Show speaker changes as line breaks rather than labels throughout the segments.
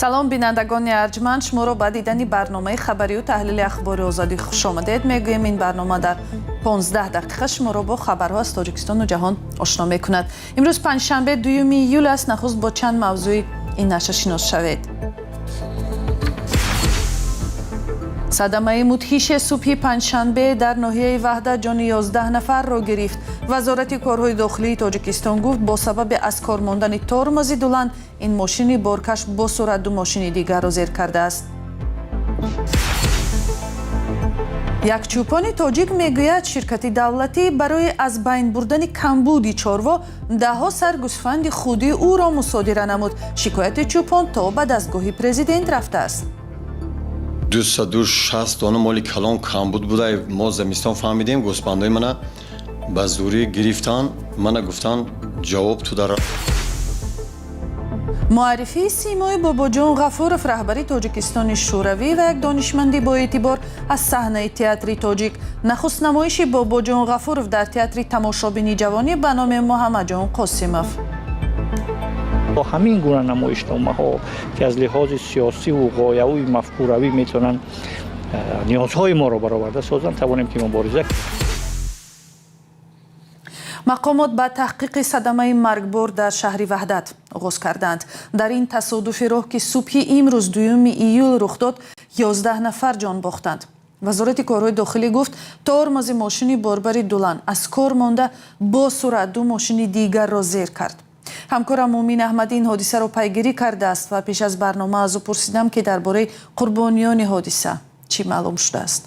Салом, бинандагони арҷманд. Шуморо ба дидани барномаи хабарию таҳлили Ахбори Озодӣ хушомадед мегӯем. Ин барнома дар 15 дақиқа шуморо бо хабарҳо аз Тоҷикистону ҷаҳон ошно мекунад. Имрӯз панҷшанбе, 2 июл аст. Нахуст бо чанд мавзӯи ин нашр шинос шавед. Садамаи мудҳише субҳи панҷшанбе дар ноҳияи Ваҳдат ҷони 11 нафарро гирифт. Вазорати корҳои дохилии Тоҷикистон гуфт, бо сабаби аз кор мондани тормози Дулан ин мошини боркаш бо суръат ду мошини дигарро зер кардааст. Як чӯпони тоҷик мегӯяд, ширкати давлатӣ барои аз байн бурдани камбуди чорво даҳҳо сар гӯсфанди худи ӯро мусодира намуд. Шикояти чӯпон то ба дастгоҳи президент рафтааст.
260 дона моли калон камбуд буда. Мо замистон фаҳмидем, гӯсфандои мана ба зӯрӣ гирифтан. Мана гуфтан, ҷавоб ту дар.
Муаррифии симои Бобоҷон Ғафуров, раҳбари Тоҷикистони Шӯравӣ ва як донишманди боэътибор, аз саҳнаи театри тоҷик. Нахуст намоиши Бобоҷон Ғафуров дар театри тамошобини ҷавонӣ ба номи Муҳаммадҷон Қосимов.
Бо ҳамин гуна намоишномаҳо, ки аз лиҳози сиёсиву ғояву мафкуравӣ метавонанд ниёзҳои моро бароварда созанд, тавонем ки мубориза.
Мақомот ба таҳқиқи садамаи маргбор дар шаҳри Ваҳдат оғоз карданд. Дар ин тасодуфи роҳ, ки субҳи имрӯз, 2 июл, рух дод, 11 нафар ҷон бохтанд. Вазорати корҳои дохилӣ гуфт, тормози мошини борбари Дулан аз кор монда, бо суръат ду мошини дигарро зер кард. Ҳамкорам Муъмин Аҳмадӣ ин ҳодисаро пайгирӣ кардааст ва пеш аз барнома аз ӯ пурсидам, ки дар бораи қурбониёни ҳодиса чӣ маълум шудааст.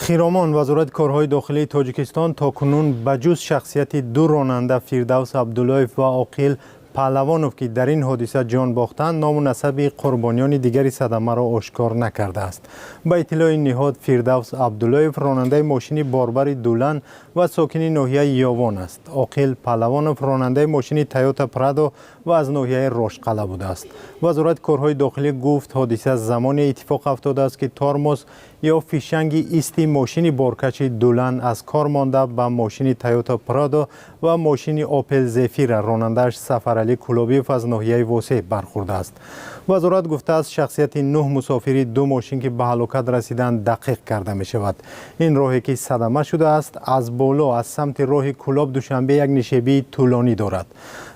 Хиромон, Вазорати корҳои дохилии Тоҷикистон то кунун ба ҷуз шахсияти ду ронанда, Фирдавс Абдуллоев ва Оқил Паҳлавонов, ки дар ин ҳодиса ҷон бохтанд, ному насаби қурбониёни дигари садамаро ошкор накардааст. Ба иттилои ниҳод, Фирдавс Абдуллоев ронандаи мошини борбари Дулан ва сокини ноҳияи Ёвон аст. Оқил Паҳлавонов ронандаи мошини Тойота Прадо ва аз ноҳияи Рошқала будааст. Вазорати корҳои дохилӣ гуфт, ҳодиса замоне иттифоқ афтодааст, ки тормоз ё фишанги исти мошини боркаши Дулан аз кор монда, ба мошини Тойота Прадо ва мошини Опел Зефира, ронандааш Сафаралӣ Кулобиев аз ноҳияи Восеъ, бархӯрдааст. Вазорат гуфтааст, шахсияти нӯҳ мусофири ду мошин, ки ба ҳалокат расиданд, дақиқ карда мешавад. Ин роҳе, ки садама шудааст, аз боло, аз самти роҳи Кулоб Душанбе, як нишебии тӯлонӣ дорад.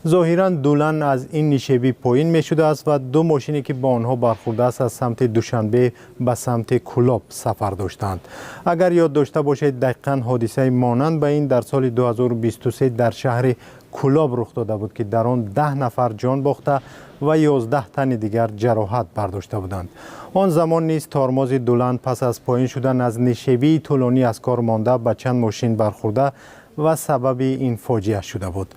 Зоҳиран, Дулан аз ин нишебӣ поин мешудааст ва ду мошине, ки бо онҳо бархӯрдааст, аз самти Душанбе ба самти Кулоб сафар доштанд. Агар ёд дошта бошед, дақиқан ҳодисаи монанд ба ин дар соли 2023 дар шаҳри Кулоб рух дода буд, ки дар он 10 нафар ҷон бохта ва 11 тани дигар ҷароҳат бардошта буданд. Он замон низ тормози Дулан пас аз поин шудан аз нишебии тӯлонӣ аз кор монда, ба чанд мошин бархӯрда ва сабаби ин фоҷиа шуда буд.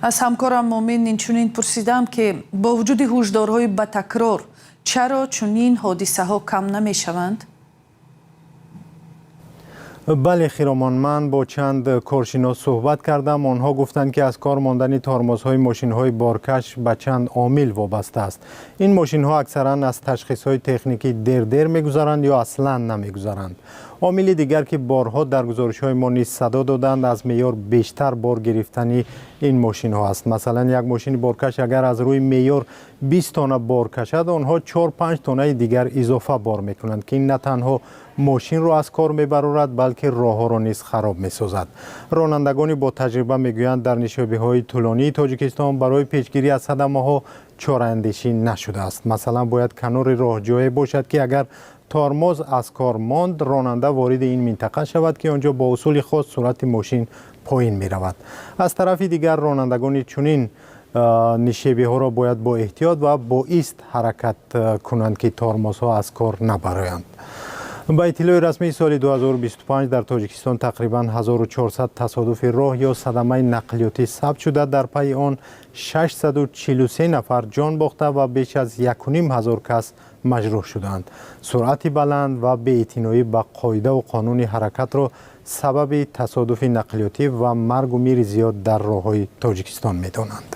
Аз ҳамкорам Муъмин инчунин пурсидам, ки бо вуҷуди ҳушдорҳои ба такрор чаро чунин ҳодисаҳо кам намешаванд.
Бале, Хиромон, ман бо чанд коршинос суҳбат кардам. Онҳо гуфтанд, ки аз кор мондани тормозҳои мошинҳои боркаш ба чанд омил вобаста аст. Ин мошинҳо аксаран аз ташхисҳои техникӣ дер-дер мегузаранд ё аслан намегузаранд. Омили дигар, ки борҳо дар гузоришҳои мо низ садо доданд, аз меъёр бештар бор гирифтани ин мошинҳо аст. Масалан, як мошини боркаш агар аз рӯи меъёр 20 тонна бор кашад, онҳо 4-5 тоннаи дигар изофа бор мекунанд, ки ин на танҳо мошинро аз кор мебарорад, балки роҳҳоро низ хароб месозад. Ронандагони бо таҷриба мегӯянд, дар нишебиҳои тӯлонии Тоҷикистон барои пешгирӣ аз садамаҳо чораандешӣ нашудааст. Масалан, бояд канори роҳ ҷое бошад, ки агар тормоз аз кор монд, ронанда вориди ин минтақа шавад, ки он ҷо бо усули хос суръати мошин поин меравад. Аз тарафи дигар, ронандагони чунин нишебиҳоро бояд бо эҳтиёт ва бо ист ҳаракат кунанд, ки тормозҳо аз кор набароянд. Ба иттилои расмии, соли 2025 дар Тоҷикистон тақрибан 1400 тасодуфи роҳ ё садамаи нақлиётӣ сабт шуда, дар пайи он 643 нафар ҷон бохта ва беш аз 1,5 ҳазор кас маҷрӯҳ шуданд. Суръати баланд ва беэътиноӣ ба қоидаву қонуни ҳаракатро сабаби тасодуфи нақлиётӣ ва маргу мири зиёд дар роҳҳои Тоҷикистон медонанд.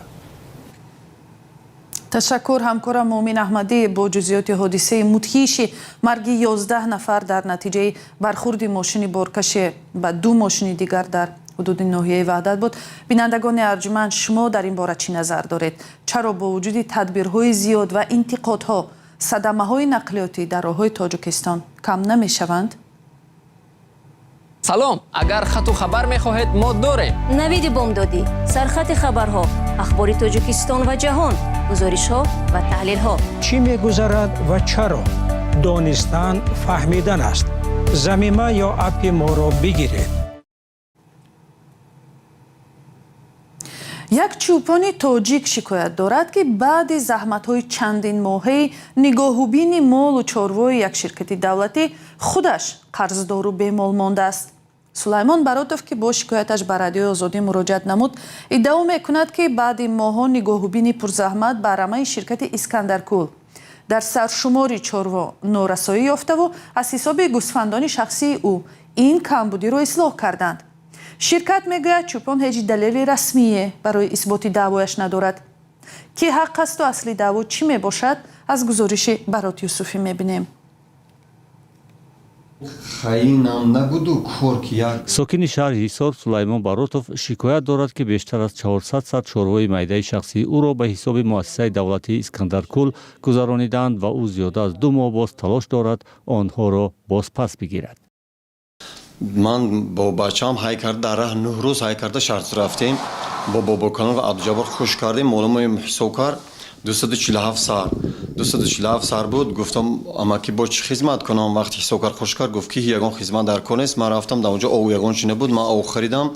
Ташаккур, ҳамкорам Муъмин Аҳмадӣ бо ҷузъиёти ҳодисаи мудҳиши марги 11 нафар дар натиҷаи бархурди мошини боркаше ба ду мошини дигар дар Ҳудуди ноҳияи Ваҳдат буд. Бинандагони арҷманд, шумо дар ин бора чӣ назар доред? Чаро бо вуҷуди тадбирҳои зиёд ва интиқодҳо садамаҳои нақлиётӣ дар роҳҳои Тоҷикистон кам намешаванд?
Салом, агар хату хабар мехоҳед, мо дорем.
Навиди бомдодӣ, сархати хабарҳо, ахбори Тоҷикистон ва ҷаҳон, гузоришҳо ва таҳлилҳо.
Чӣ мегузарад ва чаро? Донистан фаҳмидан аст. Замима ё аппи моро бигиред.
Як чӯпони тоҷик шикоят дорад, ки баъди заҳматҳои чандин моҳаи нигоҳубини молу чорвои як ширкати давлатӣ худаш қарздору бемол мондааст. Сулаймон Баротов, ки бо шикояташ ба Радиои Озодӣ муроҷиат намуд, иддао мекунад, ки баъди моҳҳо нигоҳубини пурзаҳмат ба рамаи ширкати Искандаркул дар саршумори чорво норасоӣ ёфтаву аз ҳисоби гӯсфандони шахсии ӯ ин камбудиро ислоҳ карданд. Ширкат мегӯяд, чӯпон ҳеҷ далели расмие барои исботи даъвояш надорад. Ки ҳақ асту асли даъво чӣ мебошад, аз гузориши Барот Юсуфӣ мебинем.
Хаинам набуду кор ки як.
Сокини шаҳри Ҳисор Сулаймон Баротов шикоят дорад, ки бештар аз 400 сар чорвои майдаи шахсии ӯро ба ҳисоби муассисаи давлатии Искандаркул гузарониданд ва ӯ зиёда аз 2 моҳ боз талош дорад онҳоро бозпас бигирад.
Ман бо бачаам ҳай карда, дар раҳ 9 рӯз ҳай карда шарт рафтем, бо Бобокалон ва Абдуҷаббор хуш кардем. Молумои ҳисоб кард, 247 сар, 247 сар буд. Гуфтам, амаки, бо чӣ хизмат кунам? Вақти ҳисоб кард, хуш кард, гуфт, ки ягон хизмат дар кор нест. Ман рафтам, дар онҷо ов ягон чи набуд, ман ов харидам,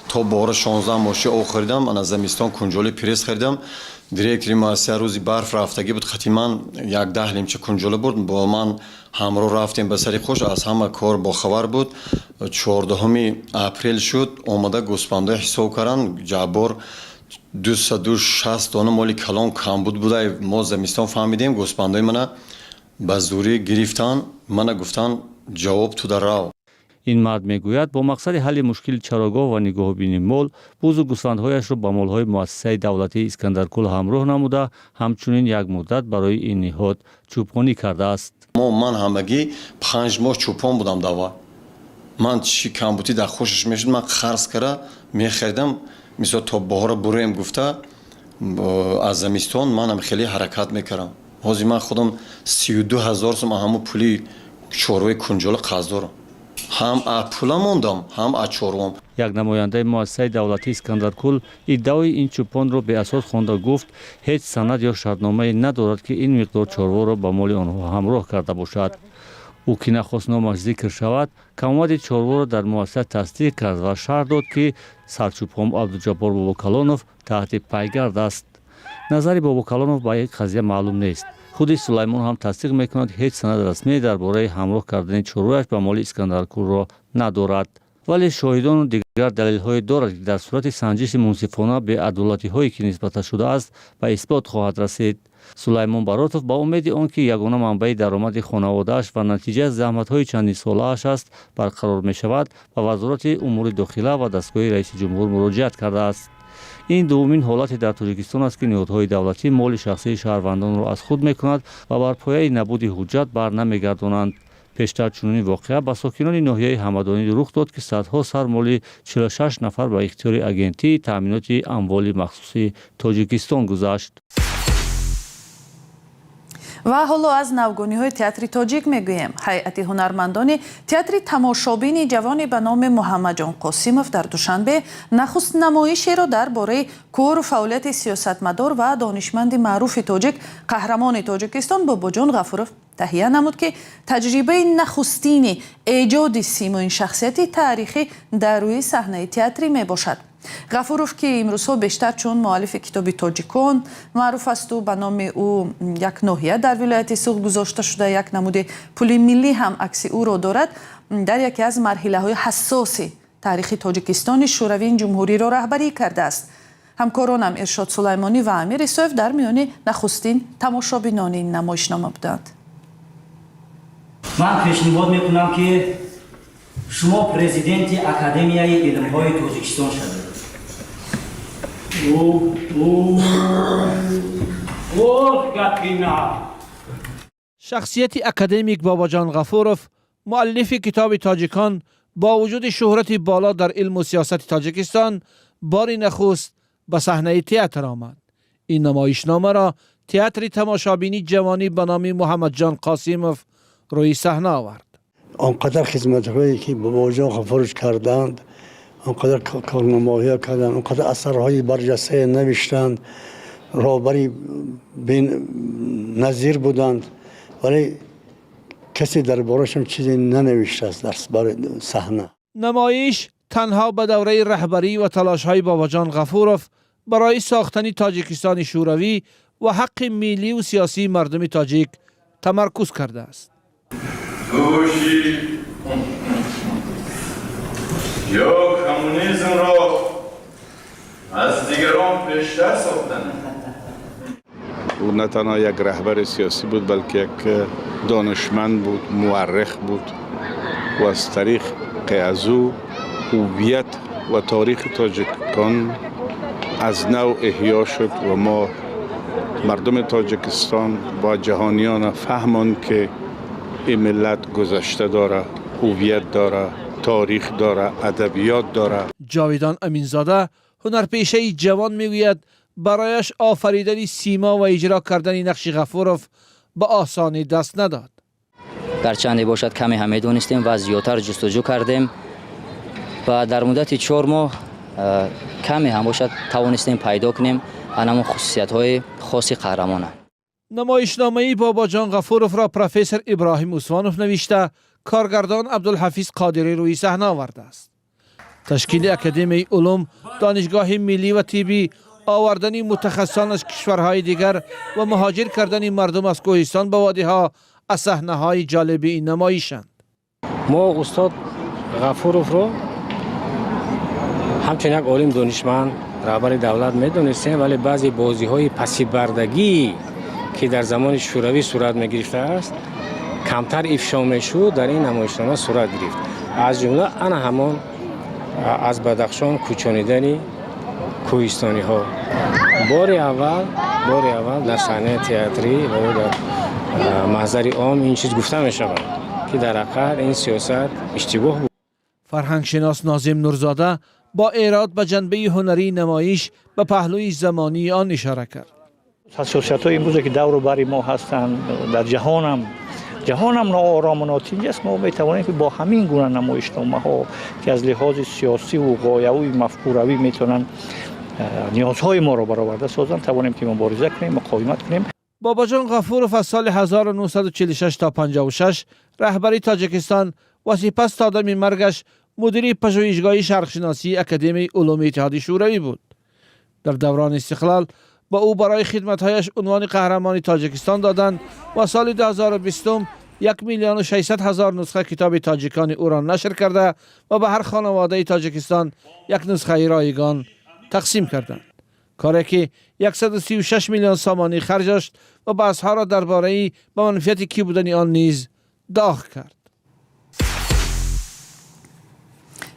то бора 16 моши ов харидам, ана замистон кунҷоли пресс харидам. Директори муассиса рӯзи барф рафтагӣ буд, хати ман як даҳ лимча кунҷола бурд, бо ман ҳамроҳ рафтем ба сари хуш, аз ҳама кор бохабар буд. 14 апрел шуд, омада гӯсфандои ҳисоб карданд. Ҷаббор 260 дона моли калон камбуд буда, мо замистон фаҳмидем. Гӯсфандои мана ба зурӣ гирифтан, мана гуфтан, ҷавоб туда рав.
Ин мард мегӯяд, бо мақсади ҳалли мушкили чарогоҳ ва нигоҳубини мол бузу гӯсфандҳояшро ба молҳои муассисаи давлатии Искандаркул ҳамроҳ намуда, ҳамчунин як муддат барои ин ниҳод чӯпонӣ кардааст.
Ман ҳамагӣ 5 моҳ чӯпон будам. Дава ман чӣ камбудӣ дар хушаш мешуд, ман қарз кара мехаридам. Мисол, то баҳора буроем гуфта, аз замистон манам хеле ҳаракат мекардам. Ҳозир ман худам 32 000 сум ҳамун пули чорвои кунҷола қарз дорам, ҳам аз пула мондам, ҳам аз чорвом.
Як намояндаи муассисаи давлатии Искандаркул иддаои ин чӯпонро беасос хонда гуфт, ҳеҷ санад ё шартномае надорад, ки ин миқдор чорворо ба моли онҳо ҳамроҳ карда бошад. Ӯ, ки нахост номаш зикр шавад, камомади чорворо дар муассиса тасдиқ кард ва шарҳ дод, ки сарчӯпон Абдуҷаббор Бобокалонов таҳти пайгард аст. Назари Бобокалонов ба ин қазия маълум нест. Худи Сулаймон ҳам тасдиқ мекунад, ҳеҷ санад расмие дар бораи ҳамроҳ кардани чорвояш ба моли Искандаркулро надорад, вале шоҳидону дигар далелҳое дорад, ки дар сурати санҷиши мунсифона беадолатиҳое, ки нисбаташ шудааст, ба исбот хоҳад расид. Сулаймон Баротов ба умеди он ки ягона манбаи даромади хонаводааш ва натиҷаи заҳматҳои чандинсолааш аст барқарор мешавад, ба Вазорати умури дохила ва дастгоҳи раиси ҷумҳур муроҷиат кардааст. Ин дуввумин ҳолате дар Тоҷикистон аст, ки ниҳодҳои давлатӣ моли шахсии шаҳрвандонро аз худ мекунад ва бар пояи набуди ҳуҷҷат бар намегардонанд. Пештар чунин воқеа ба сокинони ноҳияи Ҳамадонӣ рух дод, ки садҳо сар моли 46 нафар ба ихтиёри Агентии таъминоти амволи махсуси Тоҷикистон гузашт.
Ва ҳоло аз навгониҳои театри тоҷик мегӯем. Ҳайати ҳунармандони театри тамошобини ҷавоне ба номи Муҳаммадҷон Қосимов дар Душанбе нахуст намоишеро дар бораи кору фаъолияти сиёсатмадор ва донишманди маъруфи тоҷик, қаҳрамони Тоҷикистон Бобоҷон Ғафуров таҳия намуд, ки таҷрибаи нахустини эҷоди симои ин шахсияти таърихӣ дар рӯи саҳнаи театрӣ мебошад. Ғафуров, ки имрӯзҳо бештар чун муаллифи китоби «Тоҷикон» маъруф асту ба номи ӯ як ноҳия дар вилояти Суғд гузошта шуда, як намуди пули миллӣ ҳам акси ӯро дорад, дар яке аз марҳилаҳои ҳассоси таърихи Тоҷикистони шӯравӣ ин ҷумҳуриро раҳбарӣ кардааст. Ҳамкоронам Иршод Сулаймонӣ ва Амир Исоев дар миёни нахустин тамошобинони ин намоишнома буданд.
Ман пешниҳод мекунам, ки шумо президенти Академияи илмҳои Тоҷикистон шавед.
Ох, гапина!
Шахсияти академик Бобоҷон Ғафуров, муаллифи китоби «Тоҷикон», Бо вуҷуди шӯҳрати боло дар илму сиёсати Тоҷикистон бори нахуст ба саҳнаи театр омад. Ин намоишномаро театри тамошобинии ҷавонӣ ба номи Муҳаммадҷон Қосимов рӯи саҳна овард.
Он қадар хизматҳое ки Бобоҷон Ғафуров карданд, он қадар корнамоҳиҳо карданд, он қадар асарҳои барҷастае навиштанд, роҳбари беназир буданд, вале касе дар борашон чизе нанавиштааст дар барои саҳна.
Намоиш танҳо ба давраи раҳбарӣ ва талошҳои Бобоҷон Ғафуров барои сохтани Тоҷикистони Шӯравӣ ва ҳаққи миллию сиёсии мардуми тоҷик тамаркуз кардааст.
Фурӯшӣ ё коммунизмро аз дигарон пештар сохтан.
او نه تنها یک رهبر سیاسی بود، بلکه یک دانشمند بود، مورخ بود و از طریق از او هویت و تاریخ تاجیکان از نو احیا شد و ما مردم تاجیکستان با جهانیان فهماند که این ملت گذشته داره، هویت داره، تاریخ داره، ادبیات داره.
Ҷовидон Аминзода, ҳунарпешаи ҷавон, мегӯяд, барояш офаридани симо ва иҷро кардани нақши Ғафуров ба осонӣ даст надод.
Гарчанде бошад, каме ҳам медонистем ва зиёдтар ҷустуҷӯ кардем ва дар муддати 4 моҳ каме ҳам бошад тавонистем пайдо кунем ҳамон хусусиятҳои хоси қаҳрамона.
Намоишномаи Бобоҷон Ғафуровро профессор Иброҳим Усмонов навишта, коргардон Абдулҳафиз Қодирӣ рӯи саҳна овардааст. Ташкили Академияи улум, Донишгоҳи миллӣ ва тиббӣ, овардани мутахассисон аз кишварҳои дигар ва муҳоҷир кардани мардум аз кӯҳистон ба водиҳо аз саҳнаҳои ҷолиби ин намоишанд.
Мо устод Ғафуровро ҳамчун як олим, донишманд, раҳбари давлат медонистем, вале баъзе бозиҳои пасипардагӣ, ки дар замони Шӯравӣ сурат мегирифтааст, камтар ифшо мешуд, дар ин намоишнома сурат гирифт. Аз ҷумла ана ҳамон аз Бадахшон кӯчонидани кӯҳистониҳо бори аввал дар саҳнаи театрӣ ва ё дар маҳзари ом ин чиз гуфта мешавад, ки дар ҳақиқат ин сиёсат иштибоҳ буд.
Фарҳангшинос Нозим Нурзода бо эрод ба ҷанбаи ҳунарии намоиш ба паҳлӯи замонии он ишора кард.
Ҳассосиятҳои имрӯзе, ки давру бари мо ҳастанд, дар ҷаҳонам ноорому нотинҷ аст, мо метавонем, ки бо ҳамин гуна намоишномаҳо, ки аз лиҳози сиёсиву ғоявию мафкуравӣ метавонанд ниёзҳои моро бароварда созанд, тавонем ки мубориза кунем, муқовимат кунем.
Бобоҷон Ғафуров аз соли 1946 то 56 раҳбари Тоҷикистон ва сипас то дами маргаш мудири пажӯҳишгоҳи шарқшиносии Академияи улуми Иттиҳоди Шӯравӣ буд. Дар даврони истиқлол ба ӯ барои хидматҳояш унвони Қаҳрамони Тоҷикистон доданд ва соли 2020 1 600 000 нусха китоби Тоҷикони ӯро нашр карда ва ба ҳар хонаводаи Тоҷикистон як нусхаи ройгон тақсим карданд, коре ки 136 миллион сомонӣ харҷ дошт ва баҳсҳоро дар бораи ба манфиати кӣ будани он низ доғ кард.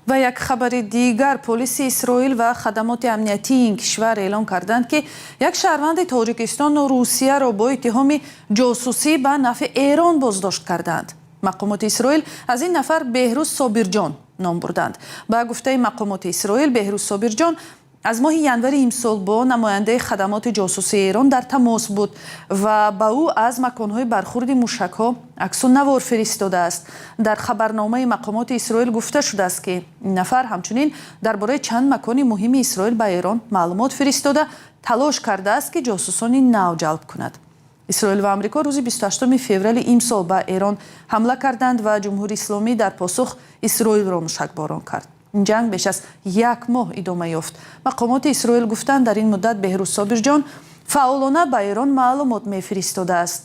Ва як хабари дигар: полиси Исроил ва хадамоти амниятии ин кишвар эълон карданд, ки як шаҳрванди Тоҷикистону Русияро бо иттиҳоми ҷосусӣ ба нафъи Эрон боздошт кардаанд. Мақомоти Исроил аз ин нафар Беҳрӯз Собирҷон ном бурданд. Ба гуфтаи мақомоти Исроил, Беҳрӯз Собирҷон аз моҳи январи имсол бо намояндаи хадамоти ҷосусии Эрон дар тамос буд ва ба ӯ аз маконҳои бархурди мушакҳо аксу навор фиристодааст. Дар хабарномаи мақомоти Исроил гуфта шудааст, ки ин нафар ҳамчунин дар бораи чанд макони муҳими Исроил ба Эрон маълумот фиристода, талош кардааст, ки ҷосусони нав ҷалб кунад. Исроил ва Амрико рӯзи 28 феврали имсол ба Эрон ҳамла карданд ва Ҷумҳури Исломӣ дар посух Исроилро мушакборон кард. Ин ҷанг беш аз як моҳ идома ёфт. Мақомоти Исроил гуфтанд, дар ин муддат Беҳрӯз Собирҷон фаъолона ба Эрон маълумот мефиристодааст.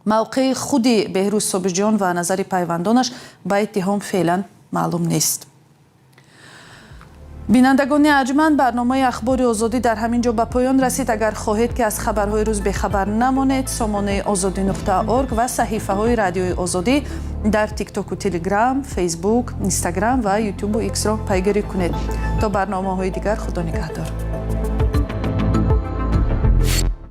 Мавқеи худи Беҳрӯз Собирҷон ва назари пайвандонаш ба иттиҳом феълан маълум нест. Бинандагони арҷманд, барномаи Ахбори Озодӣ дар ҳамин ҷо ба поён расид. Агар хоҳед, ки аз хабарҳои рӯз бехабар намонед, сомонаи озодӣ.org ва саҳифаҳои Радиои Озодӣ дар Тиктоку Телеграм, Фейсбук, Инстаграм ва Ютубу Иксро пайгирӣ кунед. То барномаҳои дигар, Худо нигаҳдор.